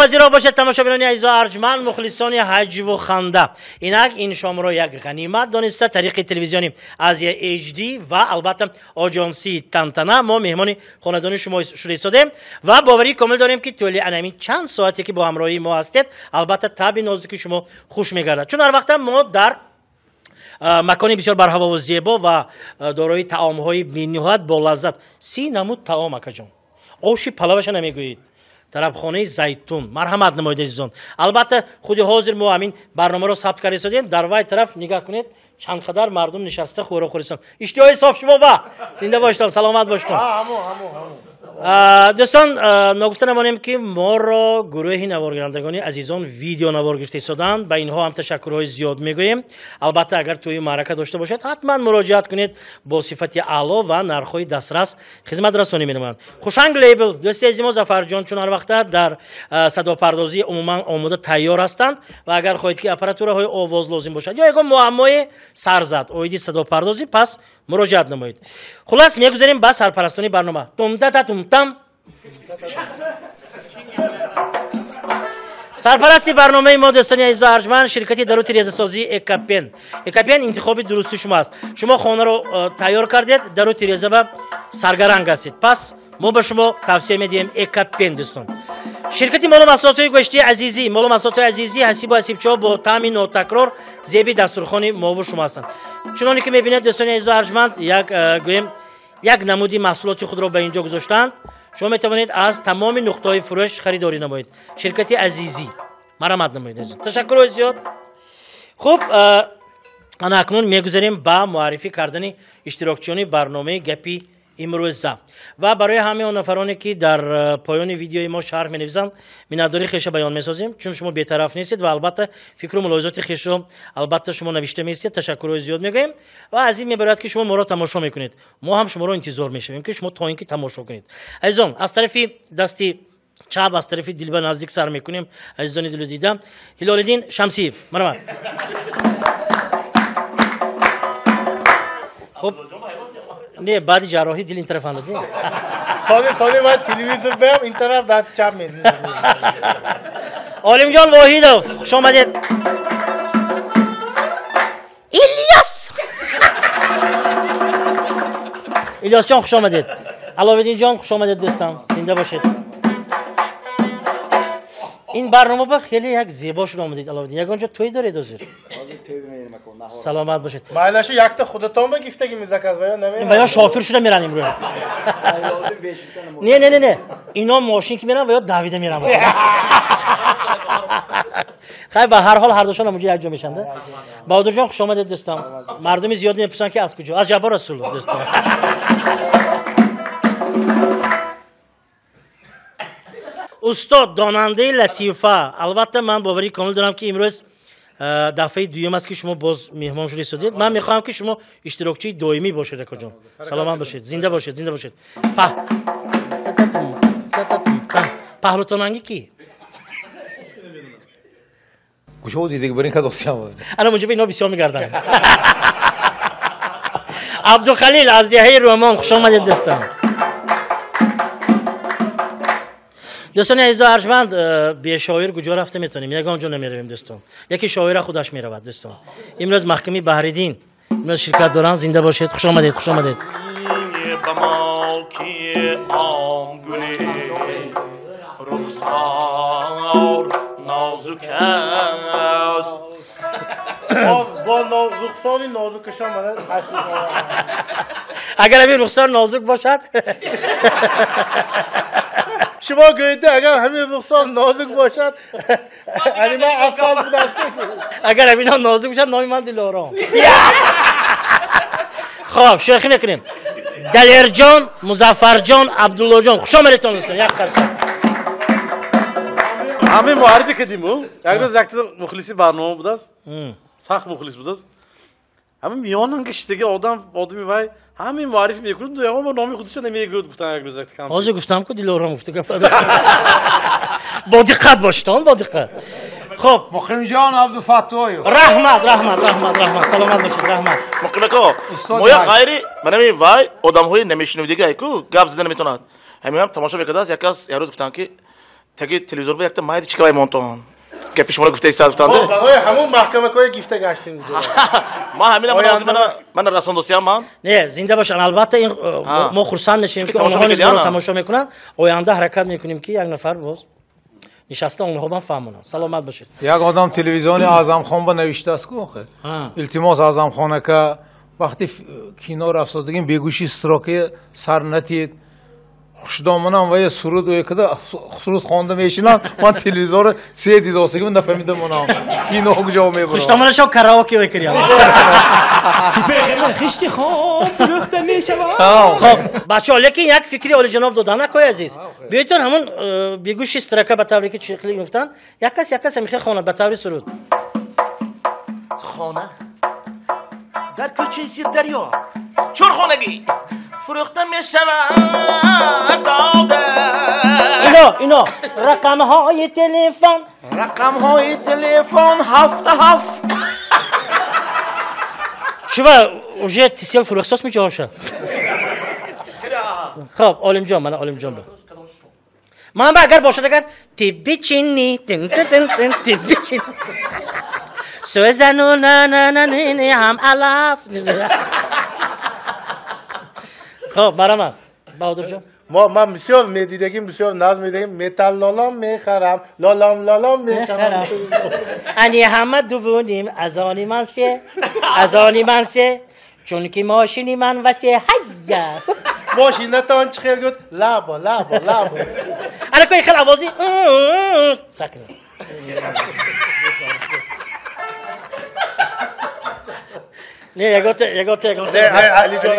Пазиро бошад тамошобинони азиз ва арҷманд, мухлисони ҳаҷву ханда. Инак ин шомро як ғанимат дониста тариқи телевизиони Азия HD ва албатта оҷонсии Тантана мо меҳмони хонадони шумо шуда истодем ва боварии комил дорем, ки тӯли ҳамин чанд соате ки бо ҳамроҳии мо ҳастед, албатта таби нозуки шумо хуш мегардад. Чун ҳар вақта мо дар макони бисёр барҳаво ва зебо ва дорои таомҳои бениҳоят болаззат, 30 намуд таом, акаҷон, оши палаваша намегӯед, тарабхонаи Зайтун. Марҳамат намоед, азизон. Албатта худи ҳозир мо ҳамин барномаро сабт карда истодем. Дар вай тараф нигоҳ кунед, чанд қадар мардум нишаста хӯрок хӯрданд. Иштиҳои соф шумо ва зинда бошед, саломат бошед. Дӯстон, ногуфта намонем, ки моро гурӯҳи наворгирандагони азизон видео навор гирифта истоданд. Ба инҳо ҳам ташаккурҳои зиёд мегӯем. Албатта агар тӯи маърака дошта бошед, ҳатман муроҷиат кунед, бо сифати аъло ва нархҳои дастрас хизматрасонӣ менамоянд. Хушанг лейбл, дӯсти азизи мо Зафарҷон, чун ҳар вақта дар садопардозӣ умуман омода тайёр ҳастанд ва агар хоҳед, ки аппаратураҳои овоз лозим бошад ё ягон муаммои сар зад оиди садопардозӣ, пас муроҷиат намоед. Хулас, мегузарем ба сарпарастони барнома. Тумтата-тумтам. Сарпарасти барномаи мо, дӯстони азизу арҷманд, ширкати дару тирезасозии Экапен. Экапен интихоби дурусти шумо аст. Шумо хонаро тайёр кардед, дару тиреза ба саргаранг ҳастед. Пас мо ба шумо тавсия медиҳем Экапен, дӯстон. Ширкати молу маҳсулотҳои гӯштии Азизӣ, молу маҳсулотҳои Азизӣ, ҳасибу ҳасибчаҳо бо таъми нотакрор зеби дастурхони мову шумо ҳастанд. Чуноне ки мебинед, дӯстони азизу арҷманд, як гӯем як намуди маҳсулоти худро ба инҷо гузоштаанд. Шумо метавонед аз тамоми нуқтаҳои фурӯш харидорӣ намоед. Ширкати Азизӣ. Марҳамат намоед, азиз. Ташаккурҳои зиёд. Хуб, ана акнун мегузарем ба муаррифӣ кардани иштирокчиёни барномаи гапи имрӯза. Ва барои ҳамаи он нафароне, ки дар поёни видеои мо шарҳ менависанд, миннатдории хеша баён месозем, чун шумо бетараф нестед ва албатта фикру мулоҳизоти хешро албатта шумо навишта меистед. Ташаккурҳои зиёд мегӯем ва аз ин мебарояд, ки шумо моро тамошо мекунед. Мо ҳам шуморо интизор мешавем, ки шумо то ин ки тамошо кунед. Азизон, аз тарафи дасти чап, аз тарафи дилба наздик сар мекунем. Азизони дилу дида, Ҳилолиддин Шамсиев, марҳамат. Хуб, не, баъди ҷарроҳӣ дил ин тараф андохт. Соли баъд телевизор биям, ин тараф даст чап мезанад. Олимҷон Воҳидов, хуш омадед. Ильяс! Ильясҷон, хуш омадед. Аловиддинҷон, хуш омадед, дӯстам. Зинда бошед. Ин барнома ба хеле як зебо шуд омадед, Аловиддин. Ягон ҷо тӯй доред ҳозир? Саломат бошед. Майлашу якта худатон ба гифтаги мизаказ ва ё намерам. Ва ё шофир шуда меран имрӯз. Не, не, не, не. Ино мошин ки меран ва ё давида меран. Хай, ба ҳар ҳол ҳар душон ҳамонҷо якҷо мешанд. Баҳодурҷон, хуш омадед, дӯстам. Мардуми зиёде мепурсанд, ки аз куҷо? Аз Ҷаббор Расулов, дӯстам. Устод донандаи латифа, албатта ман боварии комил дорам, ки имрӯз дафъаи дуюм аст, ки шумо боз меҳмон шуда истодед. Ман мехоҳам, ки шумо иштирокчии доимӣ бошед, акоҷон. Саломат бошед, зинда бошед, зинда бошед. Паҳлутонанги ки? Кушо дидег барин кадосиям. Ана мунҷо ино бисёр мегарданд. Абдухалил аз деҳаи Рӯмон, хуш омадед, дӯстон. Дӯстони азизу арҷманд, бешоир куҷо рафта метавонем? Ягон ҷо намеравем, дӯстон. Яке шоира худаш меравад, дӯстон. Имрӯз маҳками Баҳриддин имрӯз ширкат доранд. Зинда бошед, хуш омадед, хуш омадед. Бо рухсори нозукашон мана. Агар ҳамин рухсор нозук бошад. Шумо гӯед, агар ҳамин рухсор нозук бошад, ани ман асал будааст. Агар ҳаминҳо нозук бошад, номи ман Дилором. Хоб, шӯхӣ мекунем. Далерҷон, Музаффарҷон, Абдуллоҷон, хуш омадедтон, дӯстон, як қарсак. Ҳамин муаррифӣ кардиму, як рӯз якта мухлиси барнома будааст, сахт мухлис будааст. Ҳамин миёнан киштиги одам, одами вай, ҳамин муаррифӣ мекунад, ягон бор номи худашро намегӯяд, гуфтан як рӯз якта кам. Ҳозир гуфтам ку Дилором гуфта гап. Бо диққат бошед, бо диққат. Хоб. Муқимҷон Абдуфаттоев. Раҳмат, раҳмат, раҳмат, раҳмат. Саломат бошед, раҳмат. Муқим ако, моя ғайри, мана ҳамин вай одамҳои намешунавидагӣ айку гап зада наметавонад. Ҳамин ҳам тамошо мекардааст, як кас як рӯз гуфтанд, ки таги телевизор ба якта майда чика вай монтон. Гапи шуморо гуфта истад гуфтанд. Барои ҳамон маҳкамакҳои гифта гаштем. Ман ҳамина мана расондосиям ман. Не, зинда бошанд. Албатта ин мо хурсанд мешавем, ки онҳо низ моро тамошо мекунанд. Оянда ҳаракат мекунем, ки як нафар боз нишаста онҳо бам фаҳмонанд. Саломат бошед. Як одам телевизиони Аъзамхон ба навиштааст ку охир. Илтимос, Аъзамхон ака, вақти кино рафтодагим бегӯши строки сар натид. Хушдоманам ва я суруд оякада суруд хонда мешинам, ман телевизорро се дидосагим нафаҳмидам онам. Кино куҷо мебурам. Хушдоманашо караоке мекуням. Хишти хом фурӯхта мешавад. Хоб, бачаҳо, лекин як фикри олиҷаноб додан, акои азиз. Биёйтон ҳамон бегӯши строка ба тавре ки чиқли гуфтан, як кас як кас ҳамихел хонад ба таври суруд. Хона дар кӯчаи Сирдарё чорхонагӣ фурӯхта мешавад дода. Ино, ино, рақамҳои телефон. Рақамҳои телефон 7 7. Чува, уже тисел фурӯхтсоз мечоша. Хоб, Олимҷон, мана Олимҷон бо. Ман ба агар бошад агар тибби чинни тин тин тин тин тибби чинни. Сӯзану на на на ни ни ҳам алаф. Хоб, марҳамат. Баҳодурҷон. Ман бисёр медидагим, бисёр назм медидагим. Металл лолом мехарам, лолом лолом мехарам. Ани ҳама дувуним, аз они ман се, аз они ман се, чунки мошини ман васе ҳайя. Мошинатон чӣ хел гуфт? Лабо, лабо, лабо. Ана кои хел овози сакин. Не, ягота, ягота, ягота. Алиҷон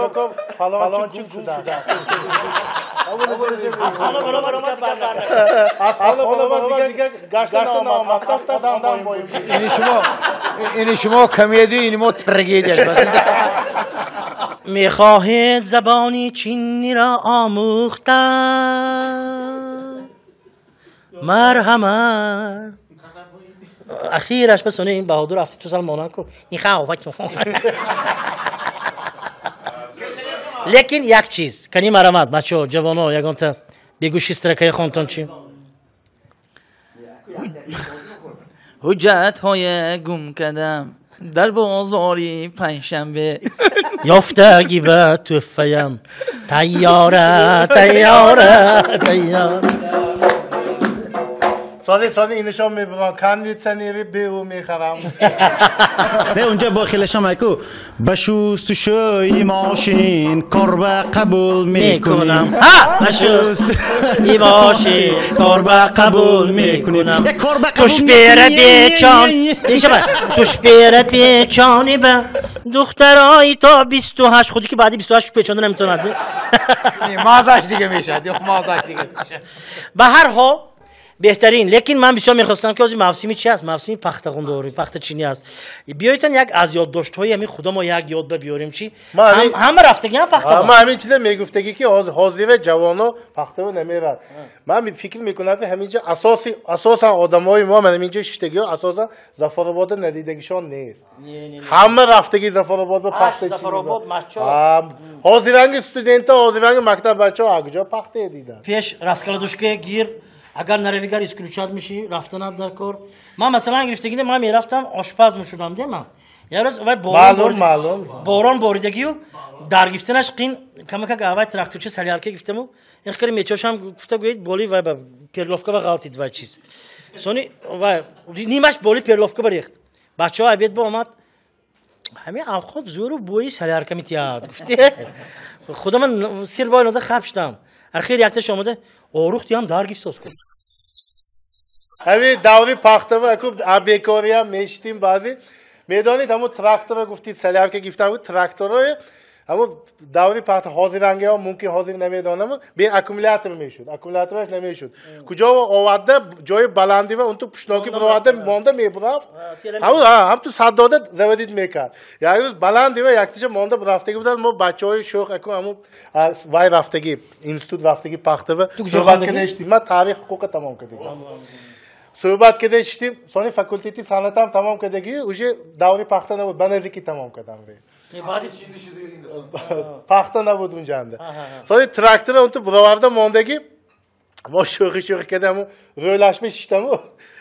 ака, фалончи гум шуда. Аз хона баромад, аз хона баромад, дигар гашта наомад, рафтам бо. Ини шумо комедия, ини мо трагедия. Мехоҳед забони чиниро омӯхтан? Марҳамат. Ахираш пасони ин Баҳодур афти ту сал монанд ку. Нихао. Лекин як чиз, кани марамат, бачаҳо, ҷавоно, ягонта бегӯши строкаи хонтон чӣ? Ҳуҷҷатҳое гум кардам дар бозори Панҷшанбе. Ёфтагӣ ба тӯҳфаям тайёра, тайёра, тайёра. Соли соли инишон мебурам, кондитсионери БУ мехарам. Не, унҷа бо хелашам айку ба шустушӯи мошин кор ба қабул мекунам. Ҳа, ба шустушӯи мошин кор ба қабул мекунам. Тушбера печон, тушбера печони ба духтарои то 28, худи ки баъди 28 печонда наметавонад. Мазаш дига мешавад, ё мазаш дига мешавад. Ба ҳар ҳол беҳтарин, лекин ман бисёр мехостам ки ҳозир мавсими чи аст? Мавсими пахтағундорӣ, пахтачинӣ аст. Биёйтан як аз ёддоштҳои ҳамин худамо як ёд ба биёрем чи? Ҳама рафтагиам пахта. Ман ҳамин чиза мегуфтагӣ ки ҳозира ҷавоно пахтаво намерад. Ман фикр мекунам ки ҳамин ҷо асосан одамои мо ҳамин ҷо шиштагиҳо асосан Зафаробода надидагишон нест. Ҳама рафтагӣ Зафаробод ба пахтачинӣ. Зафаробод мачо. Ҳозиранги студентҳо, ҳозиранги мактаббачаҳо акуҷо пахтае диданд. Пеш раскаладушкае гир, агар наравигар исключат меши, рафтанат дар кор. Ман масалан гирифтагине ман мерафтам, ошпаз мешудам, де ман. Як рӯз вай борон боридагию дар гифтанаш қин камакак аввай тракторчи солярка гифтаму ин хикари мечошам гуфта гӯед боли вай ба перловка ба ғалтид вай чиз. Сони вай нимаш боли перловка ба рехт. Бачаҳо обед ба омад. Ҳамин авхот зӯру бӯи солярка метиҳад. Гуфте худо ман сир бой нода хаб шудам. Ахир якташ омада орухтиам дар гифтоз кун. Ҳамин даври пахтава аку бекориам мешитим баъзе. Медонед ҳамун трактора гуфти солярка гифтам буд, тракторое ҳамун даври пахта ҳозирангиҳо мумкин ҳозир намедонам, бе аккумулятор мешуд, аккумулятораш намешуд. Куҷо оварда ҷои баландӣ ва унту пушноки буроварда монда мебурафт. Ҳамун ҳамту саддода заводид мекард. Як рӯз баландӣ ва яктиша монда бурафтагӣ буданд, мо бачаҳои шӯх аку ҳамун вай рафтагӣ, институт рафтагӣ пахтава суҳбат карда шидем. Ман таърих ҳуқуқа тамом кардагӣ. Суҳбат карда шидем, сони факултети санъатам тамом кардагӣ, уже даври пахта набуд, ба наздикӣ тамом кардам. Пахта набуд унҷанда. Сони трактора унту буроварда мондагӣ, мо шӯхӣ шӯхӣ карда ҳамун рӯлашма шиштаму,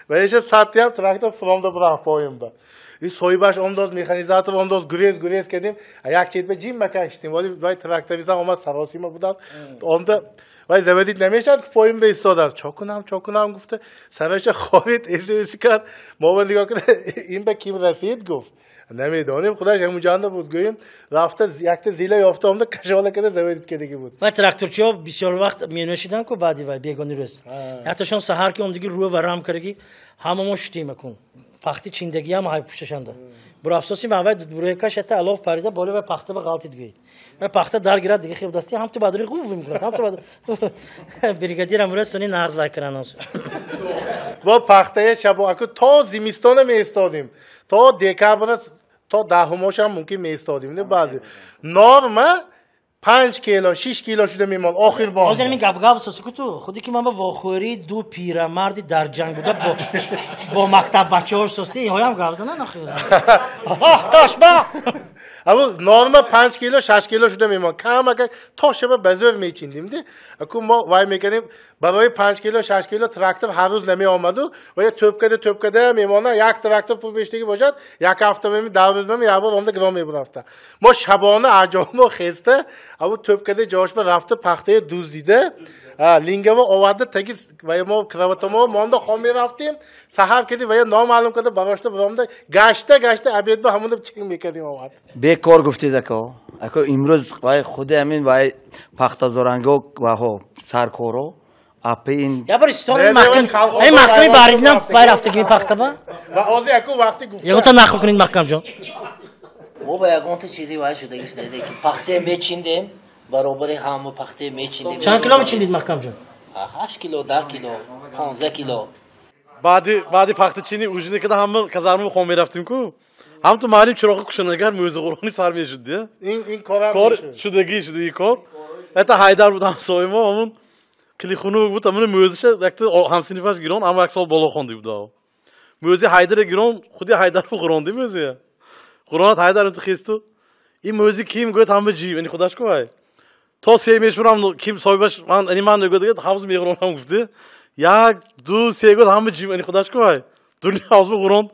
ва еша саттиам трактор фуромда бурафт поёнба. И соҳибаш омдоз, механизатор омдоз, гурез гурез кардем, як четба ҷим мака шидем, вале вай тракторизам омад саросима буданд, омда вай заводид намешавад ки поён ба истодааст. Чо кунам, чо кунам гуфта, сараша ховид, эси кард, мо ба нигоҳ карда, ин ба ким расид гуфт. Намедонем, худаш ҳамунҷанда буд, гӯем, рафта якта зила ёфта омда кашола карда заводид кардагӣ буд. Вай тракторчиҳо бисёр вақт менӯшиданд ку баъди вай бегони рӯз. Якташон саҳар ки омдиги рӯ ва рам кардаги, ҳама мо шудем акун. Пахти чиндагиам ҳай пушташанда. Бурафсоси ман вай рӯякаш ята алов парида боли вай пахта ба ғалтид гӯед. Вай пахта дар гирад дига хеб дасти ҳам ту баъдри ғув мекунад, ҳам ту баъдри. Бригадирам рӯз сони нағз вай каранос. Бо пахтае шабо аку то зимистона меистодем. То декабр то даҳумошам мумкин меистодем, не баъзе. Норма 5 кило, 6 кило шуда мемонд охир бор. Ҳозир ин гап-гап соси ку ту, худи ки ман ба вохӯрии ду пирамарди дар ҷанг буда бо мактаббачаҳо сости, инҳоям гап зананд охир. Оҳ, тошба! Аммо норма 5 кило, 6 кило шуда мемонд. Камака то шаба ба зӯр мечиндим, де. Аку мо вай мекардем, барои 5 кило, 6 кило трактор ҳар рӯз намеомаду, ва я тӯпкада тӯпкада мемонад, як трактор пул бештагӣ бошад, як ҳафта меми, 10 рӯз меми, як бор омда гром мебурафта. Мо шабона аҷомо хеста, аммо тӯпкада ҷошба рафта пахтаи дуздида, лингава оварда таги ва мо кроватомо монда хом мерафтем, саҳар кардем ва я номаълум карда барошта буромда гашта гашта обед ба ҳамонда чиң мекардем овард. Бекор гуфтед ако. Ако имрӯз вай худи ҳамин вай пахтазоранго ваҳо саркоро Апи ин. Я бор истори маҳкам, ай маҳками баридинам вай рафтагими пахтаба. Ва ози яку вақти гуфта. Ягонта нақл кунед, Маҳкамҷон. Мо ба ягонта чизи вай шудагиш неде, ки пахте мечиндем, баробари ҳама пахте мечиндем. Чанд кило мечиндид, Маҳкамҷон? 8 кило, 10 кило, 15 кило. Баъди пахтачини ужин када ҳама казарма хон мерафтим ку. Ҳам ту маълим чироқи кушанагар мӯзиғурони сар мешуд, дия. Ин корам кор шудагӣ, шудагӣ кор. Это Ҳайдар буд ҳамсои мо, ҳамун килихунук буд, ҳамун мӯзиша якта ҳамсинифаш гирон, ҳама як сол боло хонди буд. Мӯзи Ҳайдара гирон, худи Ҳайдар ғуронди мӯзия. Ғуронат Ҳайдар инту хесту. Ин мӯзи ким гӯяд, ҳама ҷи, ини худаш ку вай. То се мешмурам, ким соҳибаш, ман ини ман гӯяд, ҳавз меғуронам гуфти. Як, ду, се гӯяд, ҳама ҷи, ини худаш ку вай. Дурни ҳавз ғурон,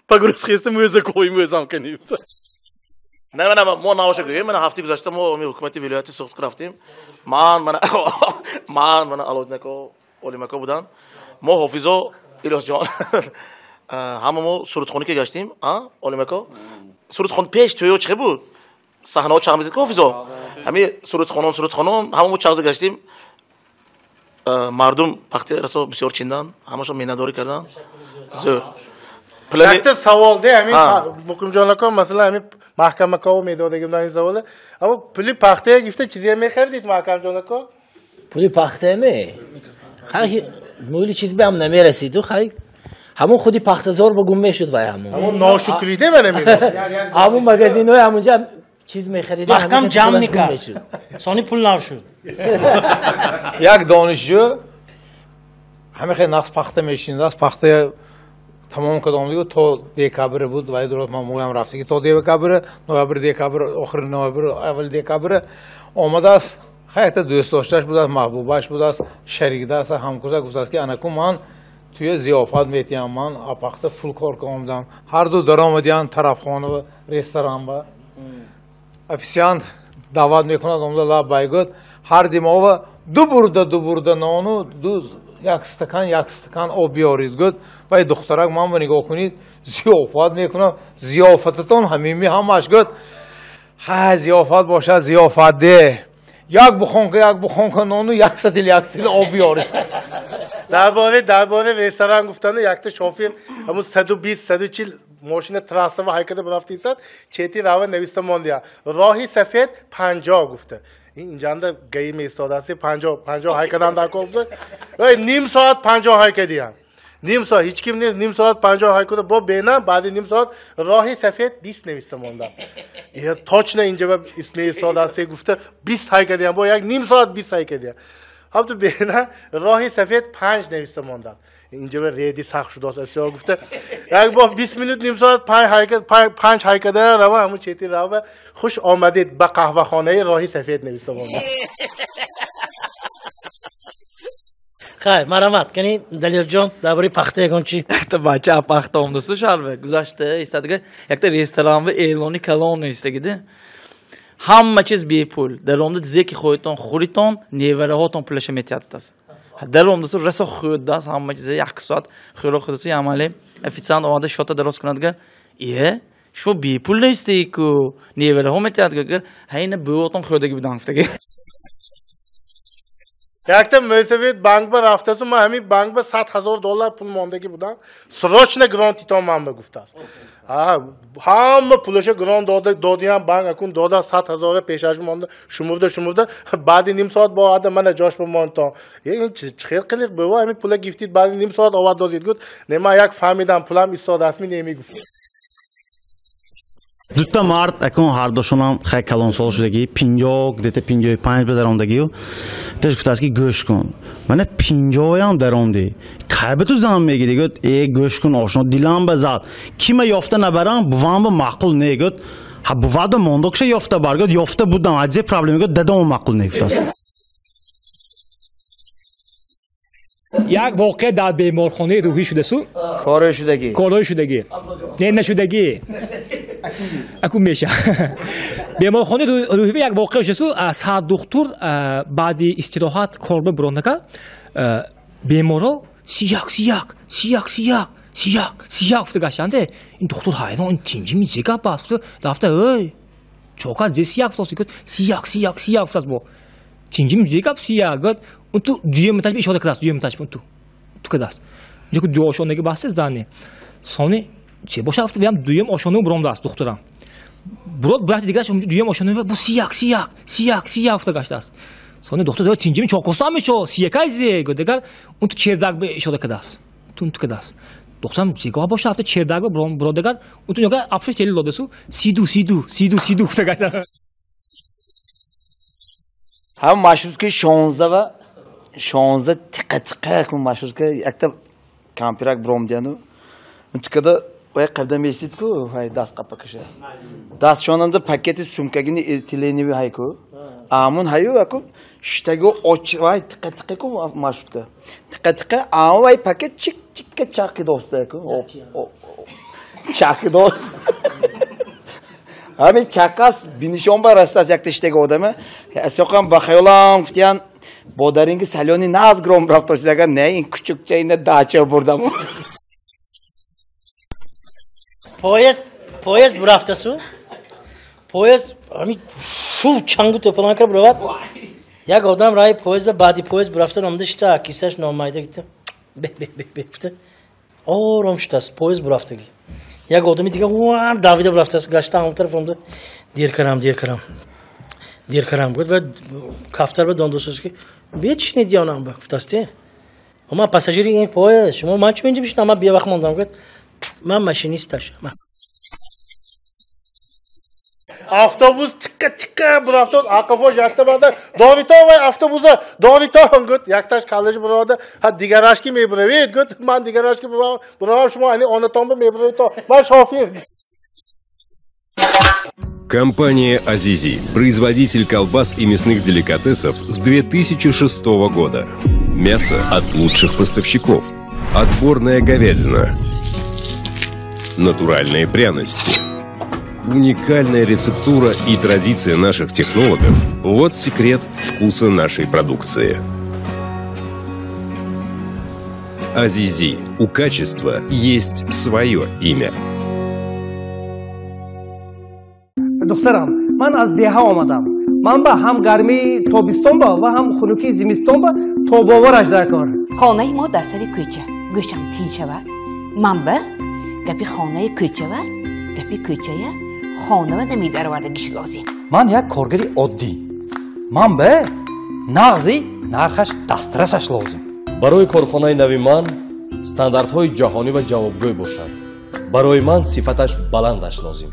пагурус хеста мӯза кои мӯзам кани. Не, мана мо навоша гӯем, мана ҳафтаи гузашта мо ҳукумати вилояти Суғд рафтем. Ман мана ман мана Алоудинако, Олимако буданд. Мо ҳофизо Илёсҷон ҳама мо сурудхона ки гаштем, а Олимако? Сурудхон пеш тӯё чӣ буд? Саҳнаҳо чағ мезад ку ҳофизо? Ҳами сурудхонон, сурудхонон ҳама мо чағза гаштем. Мардум пахти расо бисёр чиндан, ҳамашон миннатдорӣ карданд. Зӯр. Якта савол де, ҳамин Муқимҷон ака, масалан, ҳамин маҳкамакао медодагим ин саволе. Аммо пули пахтая гифта чизе мехаридид, Маҳкамҷон ака? Пули пахтая ме? Хай, мӯли чиз ба ҳам намерасиду, хай. Ҳамон худи пахтазор ба гум мешуд вай ҳамон. Ҳамон ношукриде мана мегӯям. Ҳамон магазинҳои ҳамонҷа чиз мехаридем. Маҳкам ҷамъ мекард. Сони пул нав шуд. Як донишҷӯ ҳама хел нақс пахта мешиндаст, пахтая тамом кардам дигу то декабр буд, вай дурот ман мӯям рафтаги то декабр, ноябр, декабр, охири ноябр, аввали декабр омадааст. Хай якта дӯстдоштааш будааст, маҳбубааш будааст, шарикдааст, ҳамкурса гуфтааст ки анаку ман туя зиёфат метиҳам, ман пахта пул кор омадам. Ҳар ду даромадиянд тарафхона ва ресторан ба. Официант даъват мекунад, омада лаб бай гӯяд, ҳар димова ду бурда, ду бурда нону ду як стакан, як стакан об биёред гӯяд. Вай духтарак ман ба нигоҳ кунед, зиёфат мекунам, зиёфататон ҳамими ҳамаш гӯяд. Хай зиёфат бошад, зиёфат де. Як бухонка, як бухонка нону як сатил, як сатил об биёред. Дар бораи ресторан гуфтану якта шофер ҳамун 120, 140 мошина трассава ҳайкада бурафтисад, чети рава нависта мондия. Роҳи сафед 50 гуфта. Инҷанда гаи меистодааст, 50, 50 ҳайкадан дар кор буда. Ним соат 50 ҳайка диям. Ним соат ҳеч ким нест, ним соат 50 ҳайкада бо бена, баъди ним соат роҳи сафед 20 нависта монда. Точно инҷа ба меистодааст гуфта 20 ҳайка диям, бо як ним соат 20 ҳайка диям. Ҳамту бена роҳи сафед 5 нависта монда. Инҷа ба реди сахт шудааст асиё гуфта. Як бо 20 минут ним соат 5 ҳайка 5 ҳайкада рава ҳамун чети рава хуш омадед ба қаҳвахонаи роҳи сафед нависта монда. Хай, марамат, кани Далерҷон дар бораи пахта ягон чи? Якта бача пахта омдасу шарва гузашта истадага якта ресторан ва эълони калон навистагида. Ҳама чиз бепул. Даромда чизе ки хоҳедтон хӯритон, невараҳотон пулаша метиҳад. Даромдасу расо хӯрдааст ҳама чизе як соат хӯрок хӯрдасу ямале официант омада шота дароз кунадга. Е, шумо бепул навистаи ку невараҳо метиҳад гӯ. Ҳайна бӯотон хӯрдаги будан гуфтаги. Якта мӯйсафед банк ба рафтасу ман ҳамин банк ба 100 000 доллар пул мондагӣ будам. Срочно грон титон ман ба гуфтааст. Ҳама пулаша грон дода додиям банк акун дода 100 000 пешаш монда шумурда шумурда баъди ним соат бо ада мана ҷош бимонтон. Ин чӣ хел қилиқ бува ҳамин пула гифтид баъди ним соат овард дозид гуфт не ман як фаҳмидам пулам истодааст ми неми гуфт. Дута мард акун ҳардушонам хай калонсол шудагӣ, 50, где-то 55 ба даромдагию. Таш гуфтааст ки гӯш кун. Мана 50-ям даромдӣ. Кай ба ту зан мегирӣ? Гӯяд, э гӯш кун ошно дилам ба зад. Кима ёфта набарам, бувам ба маъқул не гӯяд. Ҳа бувад ба мондокша ёфта бар гӯяд, ёфта будам, аҷзе проблема гӯяд, дадам маъқул не гуфтааст. Як воқеа дар беморхонаи рӯҳӣ шудасу. Корҳои шудагӣ. Корҳои шудагӣ. Не, нашудагӣ. Аку меша. Беморхонаи рӯҳӣ як воқеа шудасу, сардухтур баъди истироҳат корба бурон накард. Беморо сияк, сияк, сияк, сияк, сияк, сияк гуфта гаштанде. Ин духтур ҳайрон, ин тинҷими зе гап аст гуфта, рафта, эй, чока зе сияк гуфтааст, гуфт, сияк, сияк, сияк гуфтааст бо. Тинҷими зе гап сияк, гуфт. Он ту дуюм этаж ишора кардааст, дуюм этаж он ту кардааст. Инҷо ки ду ошонаги бастааст здание. Сони че боша афт виам дуюм ошонаи буромдааст духтурам. Бурод бурати дигараш онҷо дуюм ошонаи бу сияк сияк сияк сияк гуфта гаштааст. Сони духтур дод тинҷими чокостам мешо сиякай зе гуфт дигар он ту чердак бе ишора кардааст. Ту кардааст. Духтурам зегоҳ боша афта чердак бе бурод дигар он ту нога апшиш тели лодасу сиду сиду сиду сиду гуфта гаштааст. Ҳам маршрутка 16 ва 16 тиқа тиқа кун маршрутка якта кампирак бром дияну. Унтукада вай қадам местид ку вай даст қапакаша. Даст шонанда пакети сумкагини этиленови ҳайку. Амун ҳаю аку штаго оч вай тиқа тиқа ку маршрутка. Тиқа тиқа ам вай пакет чик чикка чақи доста ку. Чақи дост. Ҳамин чақас бинишон ба растааст якта иштаги одама. Асоқан ба хаёлам гуфтиян бодаринги салёни наз гром рафтошид агар не ин кучукча ина дача бурдам. Поезд бурафтасу. Поезд ҳамин шув чангу тӯпалон кард буравад. Як одам раи поезд ба баъди поезд бурафта номда шита кисаш номайда гуфта бе бе бе бе гуфта ором шудааст поезд бурафтагӣ. Як одами дигар ва давида бурафтааст гашта ҳамон тараф омда дер карам дер карам дер карам гуфт ва кафтар ба дондосуз ки бечинед ёнам ба гуфтааст ман пассажири ин поезд шумо ман чун инҷо бишинам ман бевақт мондам гуфт ман машинисташ. Автобус тика тика бурафтод ақафош якта банда дорито вай автобуса дорито гуфт якташ каллаш буравада ҳа дигараш ки мебуравед гуфт ман дигараш ки буравам шумо ани онатон ба мебуравед то ман шофер. Компания «Азизи» – производитель колбас и мясных деликатесов с 2006 года. Мясо от лучших поставщиков, отборная говядина, натуральные пряности, уникальная рецептура и традиция наших технологов – вот секрет вкуса нашей продукции. «Азизи» – у качества есть свое имя. Духтарам, ман аз деҳа омадам. Ман ба ҳам гармии тобистон ба ва ҳам хунукии зимистон ба тобовараш дар кор. Хонаи мо дар сари кӯча. Гӯшам тин шавад. Ман ба гапи хонаи кӯчава, гапи кӯчая хонава намедаровардагиш лозим. Ман як коргари оддӣ. Ман ба нағзи нархаш дастрасаш лозим. Барои корхонаи нави ман стандартҳои ҷаҳонӣ ва ҷавобгӯй бошад. Барои ман сифаташ баландаш лозим.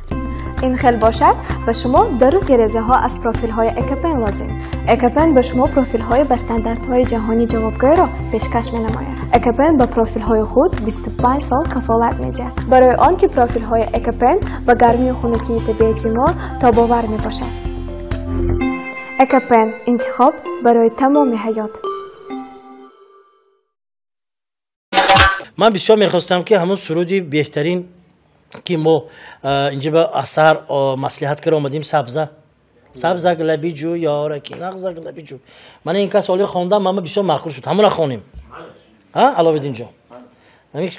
Ин хел бошад ба шумо дару терезаҳо аз профилҳои Экопен лозим. Экопен ба шумо профилҳои ба стандартҳои ҷаҳонӣ ҷавобгӯйро пешкаш менамояд. Экопен ба профилҳои худ 25 сол кафолат медиҳад. Барои он ки профилҳои Экопен ба гармию хунукии табиати мо тобовар мебошад. Экопен интихоб барои тамоми ҳаёт. Ман бисёр мехостам ки ҳамон суруди беҳтарин ки мо инҷа ба асар маслиҳат карда омадем сабза сабзак лаби ҷӯ ёраки нағзак лаби ҷӯ. Ман ин кас оли хондам, мама бисёр маъқул шуд. Ҳамона хонем. Аловиддинҷон,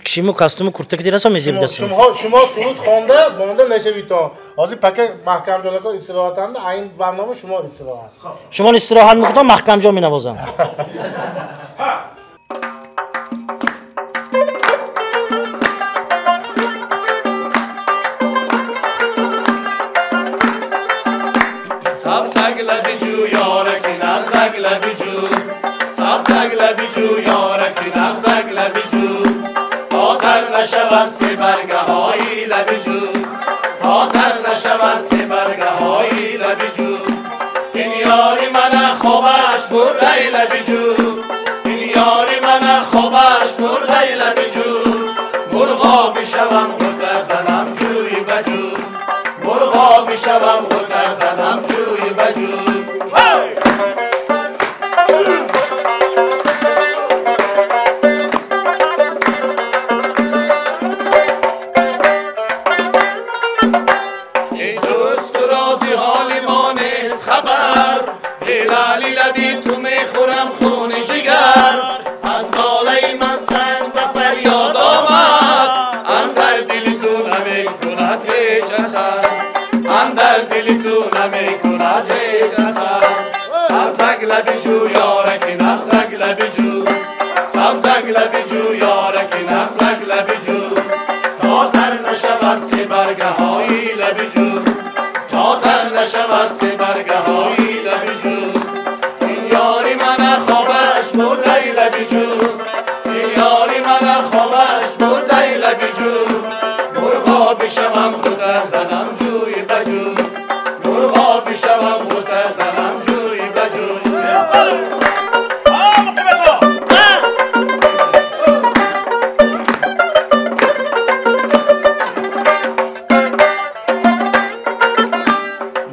кишиму костюму куртаки дирасо мезебидас. Шумо суруд хонда монда нашавитон. Ҳозир пака маҳкамҷонако истироҳатанда, айн барнома шумо истироҳат. Шумо истироҳат мекунед, маҳкамҷон менавозам. نشود سه برگه‌های لب جو، تا تر نشود سه برگه‌های لب جو. این یار من خوابش برده لب جو، این یار من خوابش برده لب جو. مرغا میشوم غوطه زنم جوی بجو، مرغا میشوم غوطه زنم جوی بجو. лаби ҷӯ, сабзак лаби ҷӯ, ёраки нағзак лаби ҷӯ, то тар нашавад себаргаҳои лаби ҷӯ, то тар нашавад себаргаҳои лаби ҷӯ. Ин ёри мана хобаш бурдай лаби ҷӯ, ин ёри мана хобаш бурдай лаби ҷӯ, мурғо бишавам худа занам ҷӯи ба ҷӯ, мурғо бишавам худа занам ҷӯи ба ҷӯ.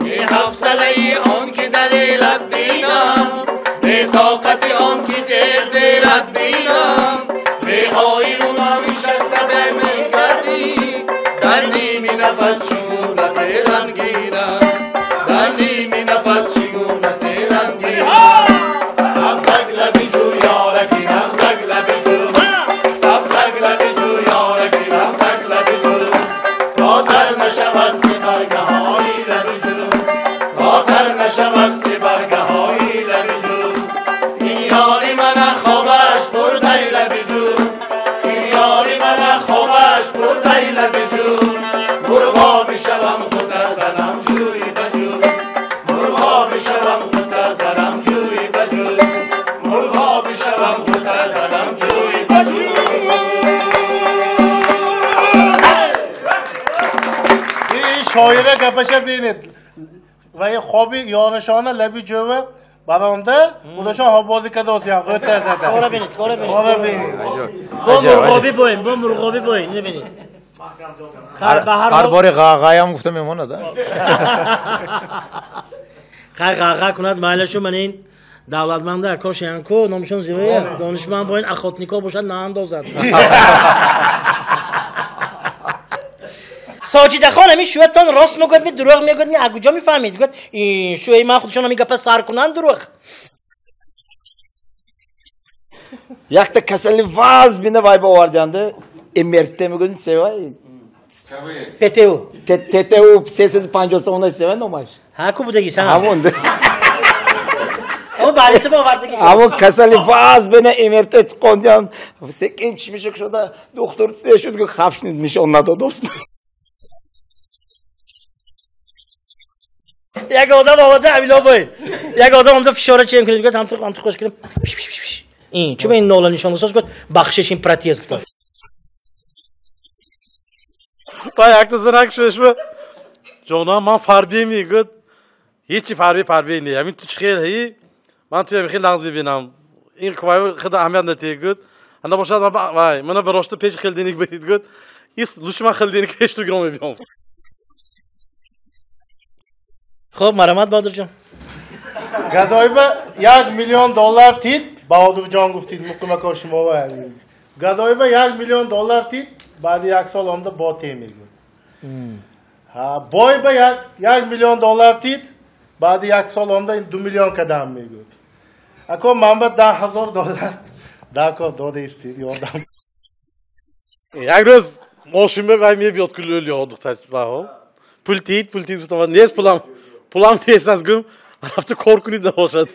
Беҳавсалаи он ки далелат бинам, бетоқати он ки дер дерат бинам, беоину нишаста мегардӣ, дар ними нафас чӣ гуна серам гирам, дар ними нафас чӣ гуна серам гирам. Сабзак лаби ҷӯ, ёраки нағзак лаби ҷӯ, сабзак лаби ҷӯ, ёраки нағзак лаби ҷӯ, то тар нашавад себаргаҳои лаби ҷӯ, то тар нашавад себаргаҳои лаби ҷӯ. Ин ёри мана хобаш бурдай лаби ҷӯ, ин ёри мана хобаш бурдай лаби ҷӯ, мурғо бишавам худа занам ҷӯи ба ҷӯ, мурғо бишавам худа занам ҷӯи ба ҷӯ, мурғо бишавам худа занам ҷӯи ба ҷӯ. Ин шоира гапаша бинед. Ва ин хоби ёрашона лаби ҷӯва баронда, худашон ҳобозӣ кадосиян, ғӯта зада. Кора бинед, кора бинед. Кора бинед. Бо мурғобӣ боем, бо мурғобӣ боем, ино бинед. Ҳар бори ғағаям гуфта мемонад. Хай ғаға кунад, майлашу ман ин давлатманда акошянку номшон зиёя, донишманд боин охотнико бошад наандозад. Соҷидахон ҳамин шӯятон рост мегӯяд, ми дурӯғ мегӯяд, ми аз куҷо мефаҳмед? Гӯяд, ин шӯяи ман худшон ҳамин гапа сар кунанд дурӯғ. Якта касали ваз бина вай ба овардианда, МРТ мегӯяд, севай? ПТУ. ТТУ 350 сомона севай номаш? Ҳа, ку будаги сан? Ҳамон. О, баъдиси ба овардаги. Ҳамон касали ваз бина МРТ қондиан, секин чишмиша кушода, духтур се шуд, гуфт, хабш нишон надод. Як одам омада авило боед. Як одам омада фишора чен кунед, гуфт, ҳамту хош кунем. Ин чун ин нола нишон дод, гуфт, бахшиш ин протез гуфт. Та якта занак шушва. Ҷонам, ман фарбе ми, гуфт, ҳечи фарбе фарбе не. Ҳамин ту чӣ хел ҳи? Ман туя хел нағз мебинам. Ин квай худа аҳамият натиҳ, гуфт. Анда бошад, вай, мана барошта пеш хел деник бирид, гуфт. Ис лучше ман хел деник пеш ту гиром мебиём. Хуб, марҳамат Баҳодурҷон. Гадоиба 1 миллион доллар тид, Баҳодурҷон гуфтид, муқимакор шумо ва. Гадоиба 1 миллион доллар тид, баъди як сол омда бо те мегӯяд. Бойба 1 миллион доллар тид, баъди як сол омда 2 миллион кадам мегӯяд. Ако ман ба 10 000 доллар дако дода истид, ёрдам. Як рӯз мошинба вай мебиёд кулӯл ёд духтар. Пул тид, пул тид, гуфтам, нест пулам. Пулам нест аз гум, рафта кор кунид набошад.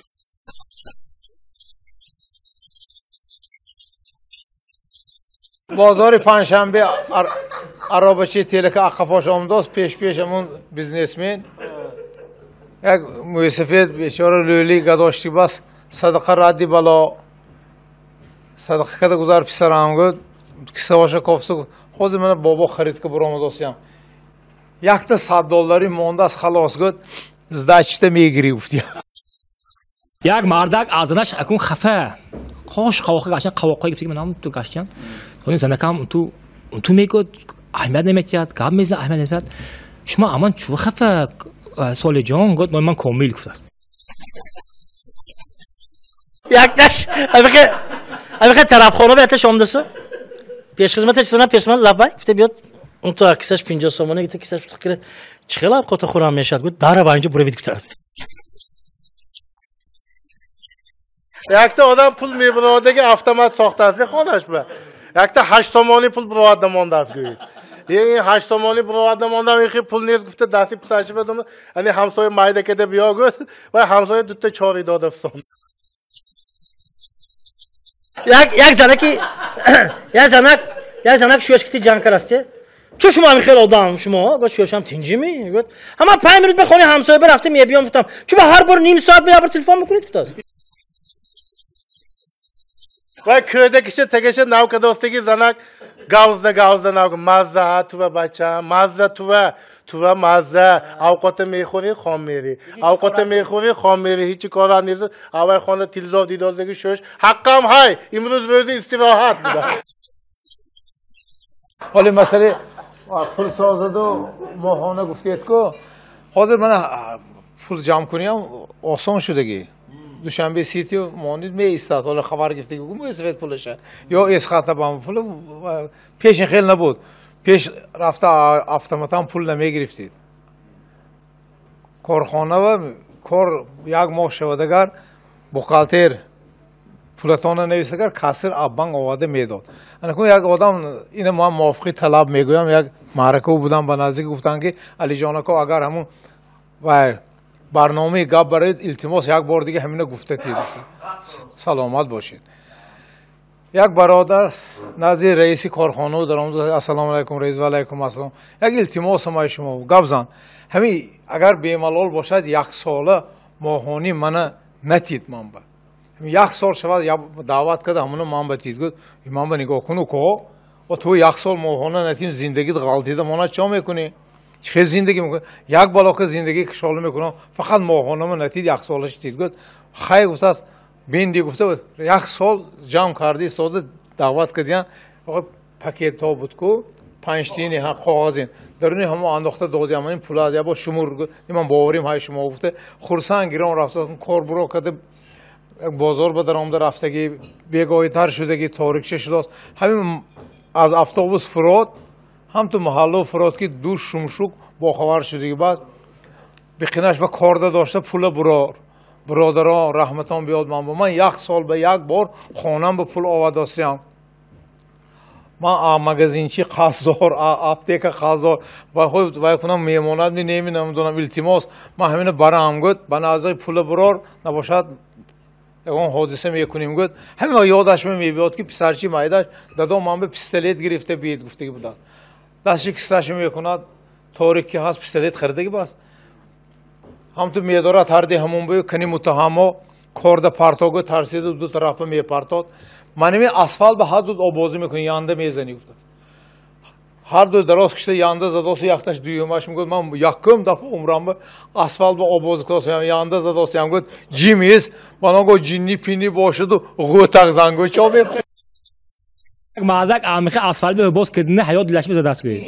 Бозори панҷшанбе аробачи телека аққафош омдост, пеш-пеш ҳамун бизнесмен. Як мӯйсафед бечора лӯли гадошти бас, садақа радди бало. Садақа када гузар писарам гуфт, кисаваша кофту, ҳозир мана бобо харид ка буромадосиям. Якта 100 доллари мондааст, халос гуфт, сдачата мегирӣ гуфт. Як мардак аз занаш акун хафа. Қош қавоқа гаштан, қавоқҳое гуфт, ки манам ту гаштан. Сони занакам ту мегӯяд, аҳамият наметиҳад, гап мезанад, аҳамият наметиҳад. Шумо аман чӯ хафа, Солиҷон гуфт, номи ман Комил гуфтааст. Якташ ҳамихе тарабхона беяташ омдасу. Пешхизматаш зана пешхизмат лаббай гуфта биёд. Он то кисаш 50 сомона гуфта кисаш фикр чӣ хел абқота хӯрам мешавад гуфт, дара ба инҷо буравид гуфтааст. Якта одам пул мебуродаги автомат сохтааст хонаш ба. Якта 8 сомони пул буроварда мондааст гӯед. Ин 8 сомони буроварда мондам, ин хел пул нест гуфта дасти писараши бадом, ани ҳамсоя майда када биё гуфт, ва ҳамсоя дута чори дода фисон. Як занаки як занак шӯяш кити ҷанг карасте. Чо шумо ҳамин хел одам шумо? Гуфт шӯяшам тинҷи ми? Гуфт ҳама 5 минут ба хонаи ҳамсоя рафта мебиём гуфтам. Чуба ҳар бор ним соат ба телефон мекунед гуфтааст. Ва кӯдакиша тагаша навкадостаги занак гавзда гавзда нав мазза тува бача мазза тува тува мазза авқота мехӯри хом мери авқота мехӯри хом мери ҳеҷ кора нест аввал хона телевизор дидозаги шӯш ҳаққам ҳай имрӯз рӯзи истироҳат буда. Ҳоли масъалаи пул созаду моҳона гуфтед ку ҳозир мана пул ҷамъ куниам осон шудагӣ. Душанбе Сити монид меистад, ҳоло хабар гирифтагӣ гум свет пулаша ё эсхата бам пул пеш хел набуд. Пеш рафта автоматан пул намегирифтид. Корхона ва кор як моҳ шавадагар бухгалтер пулатона нависагар кассир аз банк оварда медод. Анакун як одам ина ман мувофиқи талаб мегӯям, як маъракао будам ба наздик гуфтанд ки Алиҷон ако агар ҳамун вай барномаи гап бароед илтимос як бор дига ҳамина гуфта тид. Саломат бошед. Як бародар назди раиси корхона даромад. Ассалому алайкум раис. Ва алайкум ассалом. Як илтимос ҳамаи шумо гап зан. Ҳамин агар бемалол бошад як сола моҳонӣ мана натид ман ба. Як сол шавад даъват карда ҳамуна ман ба тид. Гуфт ман ба нигоҳ куну ко ва ту як сол моҳона натим зиндагит ғалтида мона чо мекунӣ? Чӣ зиндагӣ мекунӣ? Як балока зиндагӣ кишолӣ мекунам фақат моҳонама натид як солаш тид. Гуфт хай гуфтааст бинди гуфта як сол ҷамъ карди истода даъват кардиян пакетҳо буд ку панҷтини коғазин даруни ҳамо андохта додиям ин пула я бо шумур ман боварим ҳай шумо гуфта хурсанд гирон рафта кор буро карда бозор ба даромада рафтагӣ бегоҳитар шудагӣ торикча шудааст. Ҳамин аз автобус фурод ҳам ту маҳалло фурод ки ду шумшук бохабар шудагӣ баъд биқинаш ба корда дошта пула бурор. Бародарон раҳматон биёд ман бо ман як сол ба як бор хонам ба пул овардастиям. Ман магазинчи қарздор, аптека қарздор ва худ вай кунам меҳмонат ми неми намедонам илтимос ман ҳамина барам гуфт ба назари пула бурор набошад ягон ҳодиса мекунем гуфт. Ҳамин ёдаш мебиёд ки писарчи майдаш дадом ман ба пистолет гирифта биед гуфтагӣ будад. Дастши кисаашо мекунад торик ки ҳаст пистолет харидагӣ баст. Ҳам ту медорад ҳарди ҳамон бӯ кани муттаҳамо корда партогу тарсиду ду тарафа мепартод. Маними асфалт ба ҳар ду обозӣ мекунӣ янда мезанӣ гуфтад. Ҳар ду дароз кишта янда задоси якташ дуюмаш мегӯяд ман якум дафъа умрам ба асфалт ба обозӣ кардосиям янда задосиям гуфт ҷимис ман он ҷинни пинни бошаду ғӯтақ зангӯ чо мекунад. Мардак амиқи асфалт ба боз кардина ҳаёт дилашба задааст гӯед.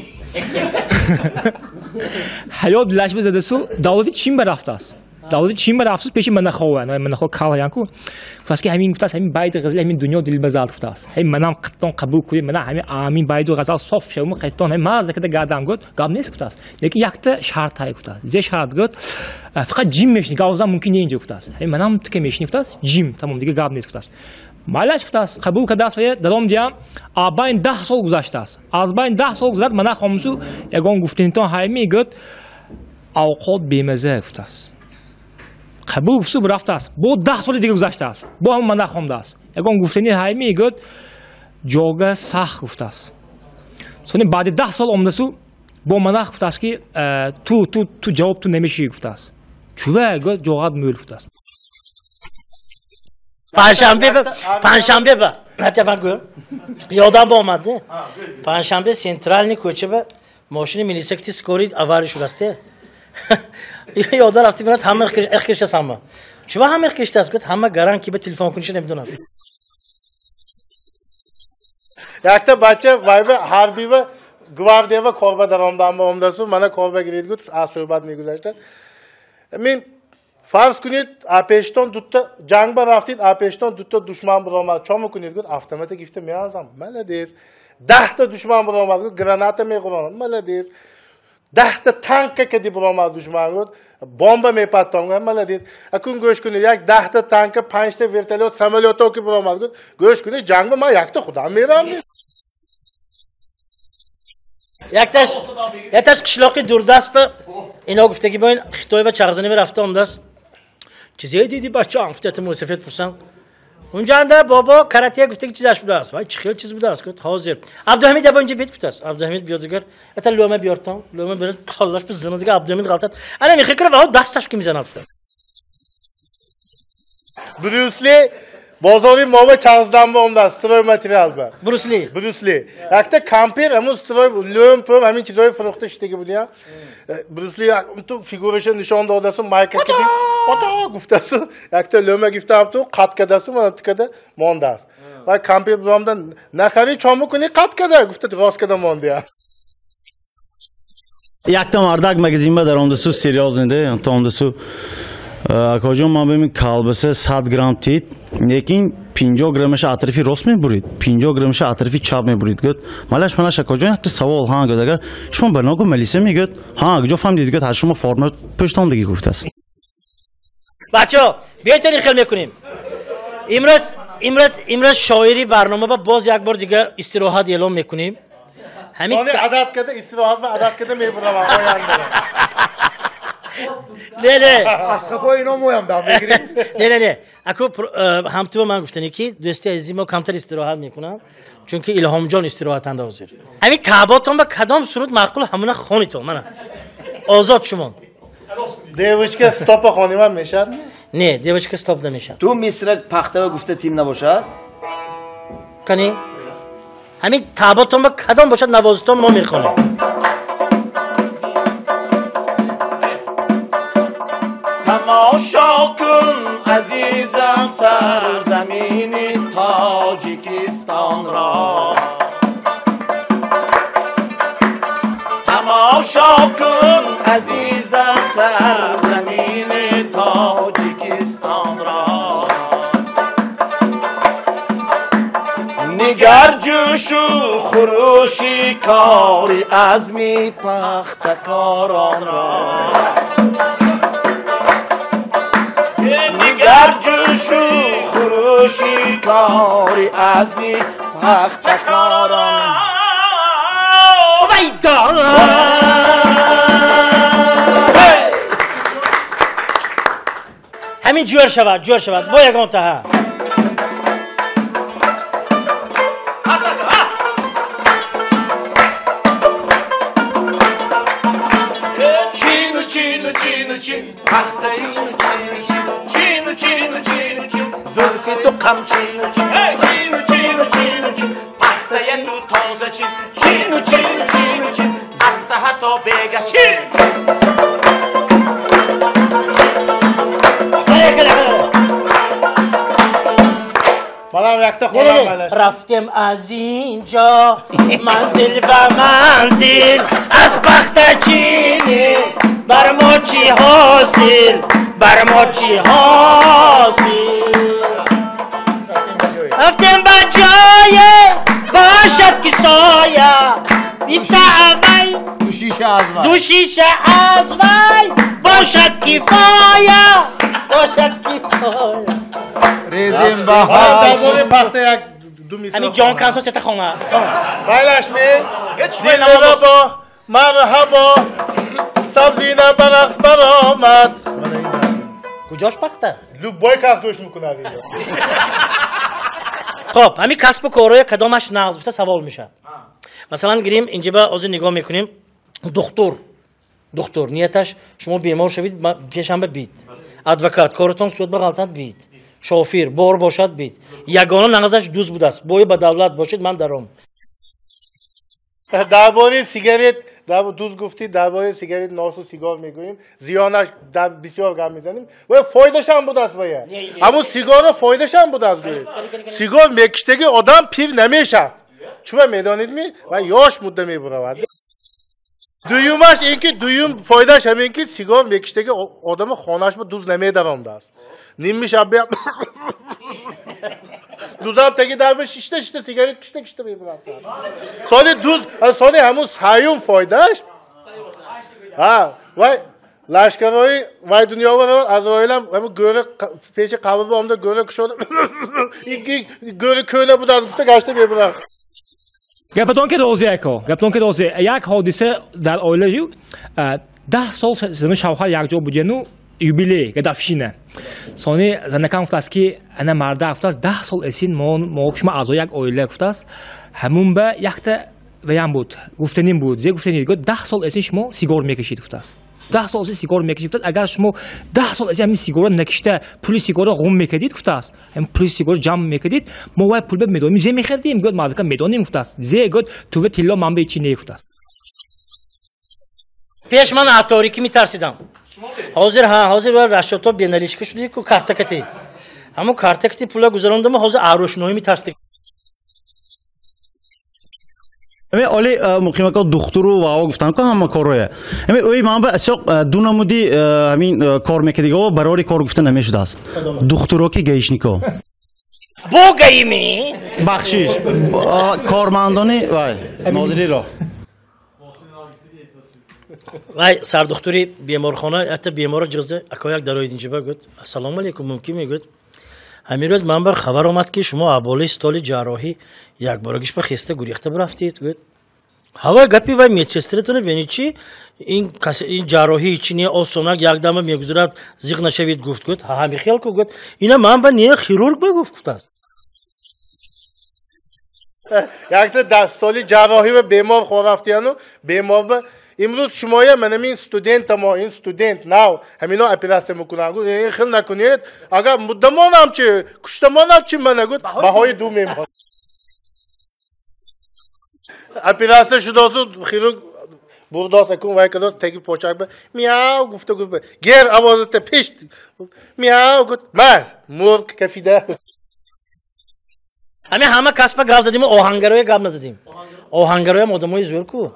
Ҳаёт дилашба задасу давлати Чин ба рафтааст. Давлати Чин ба рафтааст пеши Манахова. Манахова кал янку. Гуфтааст ки ҳамин гуфтааст ҳамин байти ғазал ҳамин дунё дилбазал гуфтааст. Ҳамин манам қиттон қабул кунед, мана ҳамин амин байду ғазал соф шавум қиттон ҳамин мазза када гардам гуфт. Гап нест гуфтааст. Лекин якта шарт ҳай гуфтааст. Зе шарт гуфт. Фақат ҷим мешини, гавзан мумкин не инҷо гуфтааст. Ҳамин манам тика мешини гуфтааст. Ҷим тамом дига гап нест гуфтааст. Майлаш гуфтааст, қабул кардааст ва даром диям аз байн 10 сол гузаштааст. Аз байн 10 сол гузашт мана хомусу ягон гуфтинтон ҳай мегӯяд авқот бемаза гуфтааст. Қабул гуфту рафтааст. Бо 10 соли дига гузаштааст. Бо ҳамон мана хомдааст. Ягон гуфтани ҳай мегӯяд ҷога сахт гуфтааст. Сони баъди 10 сол омадасу бо манах гуфтааст ки ту ту ту ҷавоб ту намешавӣ гуфтааст. Чува гӯяд ҷоғат мӯл гуфтааст. Панҷшанбе ба ҳатто ман гӯям ёдам омад. Панҷшанбе центральный кӯча ба мошини милиса ки скорый авария шудааст. Ёда рафти бинад ҳама ихкиштааст ҳама. Чува ҳама ихкиштааст? Гуфт ҳама гаран ки ба телефон куниша намедонад. Якта бача вайба ҳарбива гвардиява корба даромадан омадасу мана корба гирид гуфт аз суҳбат мегузаштад. Мин фарз кунед апештон дута ҷанг ба рафтид апештон дута душман биромад чо мекунед? Гуфт автомата гирифта меазам. Маладес. 10та душман биромад гуфт граната меғуронам. Маладес. 10та танка кади биромад душман гуфт бомба мепаттом. Маладес. Акун гӯш кунед як 10та танка 5та вертолёт самолёто ки биромад гуфт гӯш кунед ҷанг ба ман якта худам мерам. Якташ қишлоқи дурдаст ба ино гуфтагӣ бо ин Хитой ба чағзанӣ рафта омадааст. Чизе диди бачаам? Гуфта мусафед пурсам. Унҷанда бобо карате гуфта ки чизаш будааст. Вай чӣ хел чиз будааст? Гуфт ҳозир. Абдуҳамид аба инҷа бит гуфтааст. Абдуҳамид биёд дигар. Ата лӯма биёртон. Лӯма берад қаллаш бизанад дигар Абдуҳамид ғалтад. Ана мехекра ва дасташ ки мизанад гуфта. Брюсли бозори мо чанздан ба омдааст, стройматериал ба. Брюсли. Брюсли. Якта кампер ҳамун строй лӯм пӯм ҳамин чизҳои фурӯхта шидаги будия. Брюсли ту фигураша нишон додасу майка киди. Ото гуфтасу якта лӯма гифтам ту қат кадасу мана тукада мондааст. Ва кампер бурамда нахари чом бикуни қат када гуфта рост када мондия. Якта мардак магазинба даромдасу серьёзный де, томдасу. Акоҷон, ман бибин колбаса 100 грамм тит, лекин 50 граммаша атрофи рост мебурид, 50 граммаша атрофи чап мебурид. Гӯяд, малаш малаш акоҷон, якта савол, ҳа, гӯяд, агар шумо ба ногу малиса мегӯяд, ҳа, куҷо фаҳмидед, гӯяд, ҳа шумо форма пӯштондагӣ гуфтааст. Бачаҳо, биёед ин хел мекунем. Имрӯз шоири барнома ба боз як бор дигар истироҳат эълон мекунем. Ҳамин адат када истироҳат ба адат када мебурам оянда. Не, не. Аз қафои ино моям дам мегирем. Не, не, не. Аку ҳамту ман гуфтани ки дӯсти азизи мо камтар истироҳат мекунанд, чунки Илҳомҷон истироҳатанда ҳозир. Ҳамин таъботон ба кадом суруд маъқул ҳамуна хонитон мана. Озод шумон. Девочка стопа хонимам мешад? Не, девочка стоп намешад. Ду мисра пахтава гуфта тим набошад? Кани? Ҳамин таъботон ба кадом бошад навозитон мо мехонем. Тамошо кун азизам сарзамини Тоҷикистонро. Тамошо кун азизам сарзамини Тоҷикистонро. Нигар ҷӯшу хурӯши кори азми пахтакоронро. Нигар ҷӯшу хурӯши кори азми пахтакорон. Вайдо! Ҳамин ҷӯр шавад, ҷӯр шавад. Бо ягон таҳа. Чину, чину, чину, чин, пахта чину, чину, чин. Чину, чину, чину, чин, зулфи ту қамчину, чин. Чину, чину, чину, чин, пахтая ту тоза чин. Чину, чину, чину, чин, аз саҳар то бега чин. Манам якта хонам малаш. Рафтем аз ин ҷо манзил ба манзил, аз пахтачинӣ бар мо чӣ ҳосил, бар мо чӣ ҳосил. Рафтем ба ҷое бошад ки соя, биста аввал ду шиша аз вай бошад кифоя, бошад кифоя. Резем баҳар. Пахта як ду мисра. Ҳамин ҷон кансо сета хона. Байлаш ми? Дилрабо, марҳабо, сабзина ба рақс баромад. Куҷош пахта? Любой кас гӯш мекунад инро. Хоб, ҳамин касбу корҳоя кадомаш нағз гуфта савол мешавад. Масалан гирем инҷа ба ҳозир нигоҳ мекунем. Духтур. Духтур, нияташ шумо бемор шавед, пешанба бит. Адвокат, коротон суд ба ғалтад бит. Шофир, бор бошад бит. Ягона нағзаш дуз будааст. Бой ба давлат бошед, ман даром. Дар бораи сигарет, дуз гуфтӣ, дар бораи сигарет носу сигор мегӯем, зиёнаш дар бисёр гап мезанем. Ва фоидашам будааст вая. Аммо сигорро фоидашам будааст гӯед. Сигор мекиштаги одам пир намешавад. Чува медонед ми? Ва ёш мудда мебуравад. Дуюмаш ин ки дуюм фоидааш ҳамин ки сигор мекиштаги одама хонааш ба дуз намедаромдааст. Нимми шаб дузам теги дарба шишта шишта сигарет кишта кишта мебурад. Соли дуз, соли ҳамун саюм фоидааш. Ҳа, вай лашкарои вай дунёро Азроилам ҳамун гӯри пеши қабр омда гӯри кушода гӯри кӯна будааст гуфта гашта мебурад. Гапатон ки розӣ ако, гапатон ки розӣ. Як ҳодиса дар оила жив, 10 сол зани шавҳар якҷо будену юбилей, годовщина. Сони занакам гуфтааст, ки ана марда гуфтааст, 10 сол эсин мо шумо аъзои як оила гуфтааст, ҳамун ба якта ваям буд, гуфтаним буд, зе гуфтанӣ гуфт, 10 сол эсин шумо сигор мекашид гуфтааст. 10 сол эсин сигор мекашид гуфтааст, агар шумо 10 сол эсин ҳамин сигорро накишта, пули сигорро ғум мекардид гуфтааст, ҳамин пули сигорро ҷамъ мекардид, мо вай пул медонем, зе мехардим, гуфт мардака медонем гуфтааст, зе гуфт тува тилло манбаи чи не гуфтааст. Пеш ман аз торикӣ метарсидам. Ҳозир ҳа, ҳозир расчёто беналичка шуди ку картакати. Ҳамон картакати пула гузарондам, ҳозир арӯшноӣ метарсидам. Ами оли муқимако духтуру ва гуфтан ку ҳама корроя. Ами ӯй ман ба асоқ ду намуди ҳамин кор мекардиго барори кор гуфта намешудааст. Духтуро ки гаишнико. Бо гаими? Бахшиш. Кормандони вай нозириро. Вай сардухтури беморхона якта беморро ҷиғза акояк дароид инҷиба гуфт: «Ассалому алайкум, мумкин?» мегӯяд. Ҳамин рӯз ман ба хабар омад, ки шумо аболаи столи ҷарроҳӣ якборагиш ба хеста гурехта бирафтед. Гуфт: ҳавай гапи вай медсестратона бени чи ин ҷарроҳӣ чи не осонак якдама мегузарад, зиқ нашавид гуфт. Гуфт: ҳа ҳами хел ку. Гуфт: ина ман ба не хирург ба гуфт гуфтааст. Якта дар столи ҷарроҳӣ ба бемор хорафтияну бемор ба имрӯз шумоя манам ин студентамо, ин студент нав ҳамино оператсия мекунанд. Гуфт: ин хел накунед, агар муддамонам чи куштамонам чи мана. Гуфт: баҳои ду мемон. Оператсия шудосу хирург бурдос акун вай кадос теги почак ба миау гуфта гуфт: гер овозата пеш миау. Гуфт: ма мург кафида. Ҳамин ҳама касба гап задим, оҳангароя гап назадим. Оҳангароям одамои зӯр ку.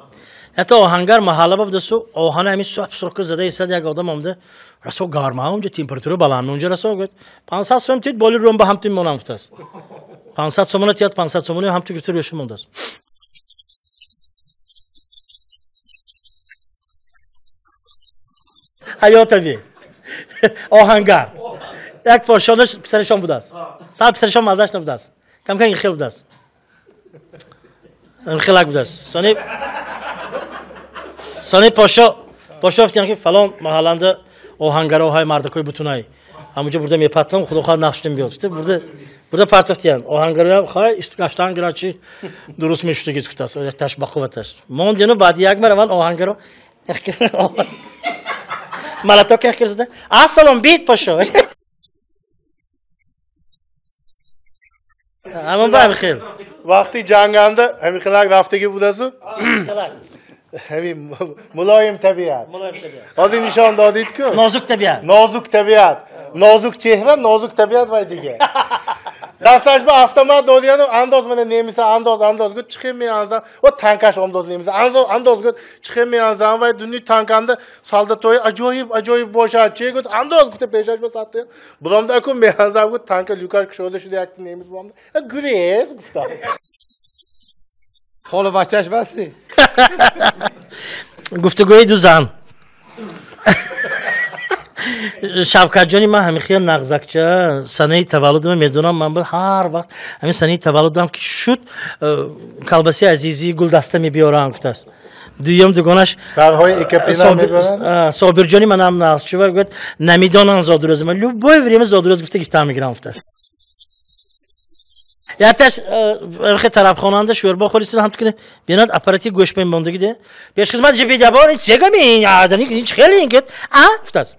Ҳатто оҳангар маҳалла ба будасу оҳана ҳамин суҳб сурхи зада истад, як одам омада расо гарма унҷа, температура баланд унҷа расо. Гуфт: 500 сом тид, боли рӯм ба ҳамту монам гуфтааст. 500 сомона тият, 500 сомона ҳамту гуфта рӯша мондааст. Ҳаётави оҳангар як пошонаш писарашон будааст. Сар писарашон маззаш набудааст. Камкам хел будааст. Хелак будааст. Сони пошо гуфтанд, ки фалон маҳалланда оҳангароҳои мардакои бутунай. Ҳамунҷо бурда мепартам, худо хоҳад нақш шудем биёд. Бурда партофтиянд. Оҳангароям хай гаштан гирачи дуруст мешудагиз гуфтааст. Таш бақувваташ. Мондину баъди як мараван оҳангаро малаток зада. Ассалом бит пошо. Ҳамон ба хел. Вақти ҷанганда ҳамин хелак рафтагӣ будасу. Ҳамин мулоим табиат. Ҳозир нишон додид ку. Нозук табиат. Нозук табиат. Нозук чеҳра, нозук табиат вай дигар. Дасташ ба автомат додияну андоз мана немиса андоз андоз гуфт чихе меанзам. О танкаш андоз немиса андоз гуфт чихе меанзам вай дуни танканда солдатои аҷоиб аҷоиб бошад че гуфт андоз гуфта пешаш ба сатт. Буромда аку меанзам гуфт танка люкаш кушода шуда якта немис бомда. Гурез гуфта. Хола бачаш басти. Гуфтугӯи ду зан. Шавкатҷони ман ҳамин хел нағзакча санаи таваллудама медонам, ман ҳар вақт ҳамин санаи таваллудам ки шуд колбаси азизии гулдаста мебиёрам гуфтааст. Дуюм дугонаш Собирҷони манам нағз чува гуфт намедонам зодрӯзима, любое время зодрӯз гуфта гифта мегирам гуфтааст. Якташ хе тарабхонанда шӯрбо хӯристин ҳам тукуни бинад аппарати гӯшт мемондагӣ де. Пешхизмат жибидабор ин чегами ин адани ин хеле ин гуфт а гуфтааст.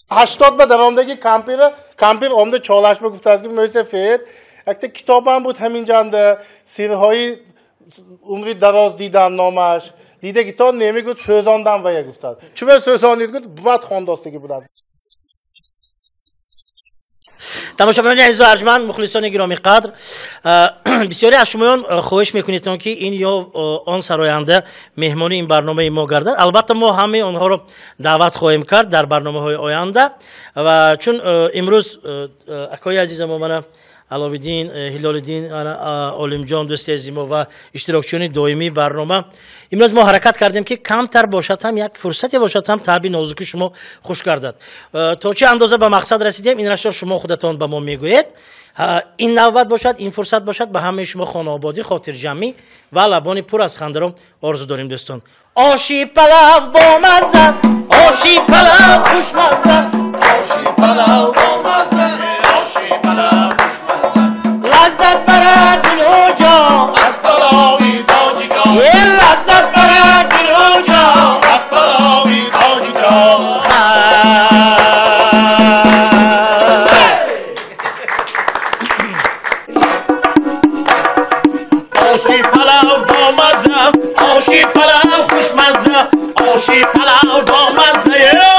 80 ба даромдаги кампир омда чолаш ба гуфтааст ки мӯйсафед якта китобам буд ҳаминҷанда сирҳои умри дароз дидан номаш дидаги то немегуфт сӯзондам вая гуфтааст. Чува сӯзонид гуфт бувад хондостагӣ будад. Тамошобинони азизу арҷманд, мухлисони гиромӣ қадр, бисёре аз шумоён хоҳиш мекунедтон, ки ин ё он сароянда меҳмони ин барномаи мо гардад. Албатта мо ҳамаи онҳоро даъват хоҳем кард дар барномаҳои оянда ва чун имрӯз акои азизамо мана Аловиддин, Ҳилолиддин, Олимҷон дӯсти азизи мо ва иштирокчиёни доимии барнома, имрӯз мо ҳаракат кардем, ки камтар бошад ҳам як фурсате бошад ҳам таъби нозуки шумо хуш гардад. То чӣ андоза ба мақсад расидем, инрашро шумо худатон ба мо мегӯед. Ин навбат бошад, ин фурсат бошад, ба ҳамаи шумо хонаободӣ, хотирҷамъӣ ва лабони пур аз хандаро орзу дорем, дӯстон. Оши палав бо мазза. Оши палав хушмаза, оши палав бомаза, оши палав хушмаза. Лаззат барад дилу ҷон аз палови тоҷикон, лаззат барад дилу ҷон аз палови тоҷикон. Оши палав бомаза, оши палав хушмаза, оши палав бомаза,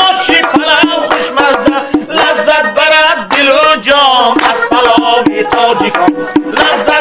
оши палав хушмаза. Лаззат барад дилу ҷон аз палови тоҷикон. Лаззат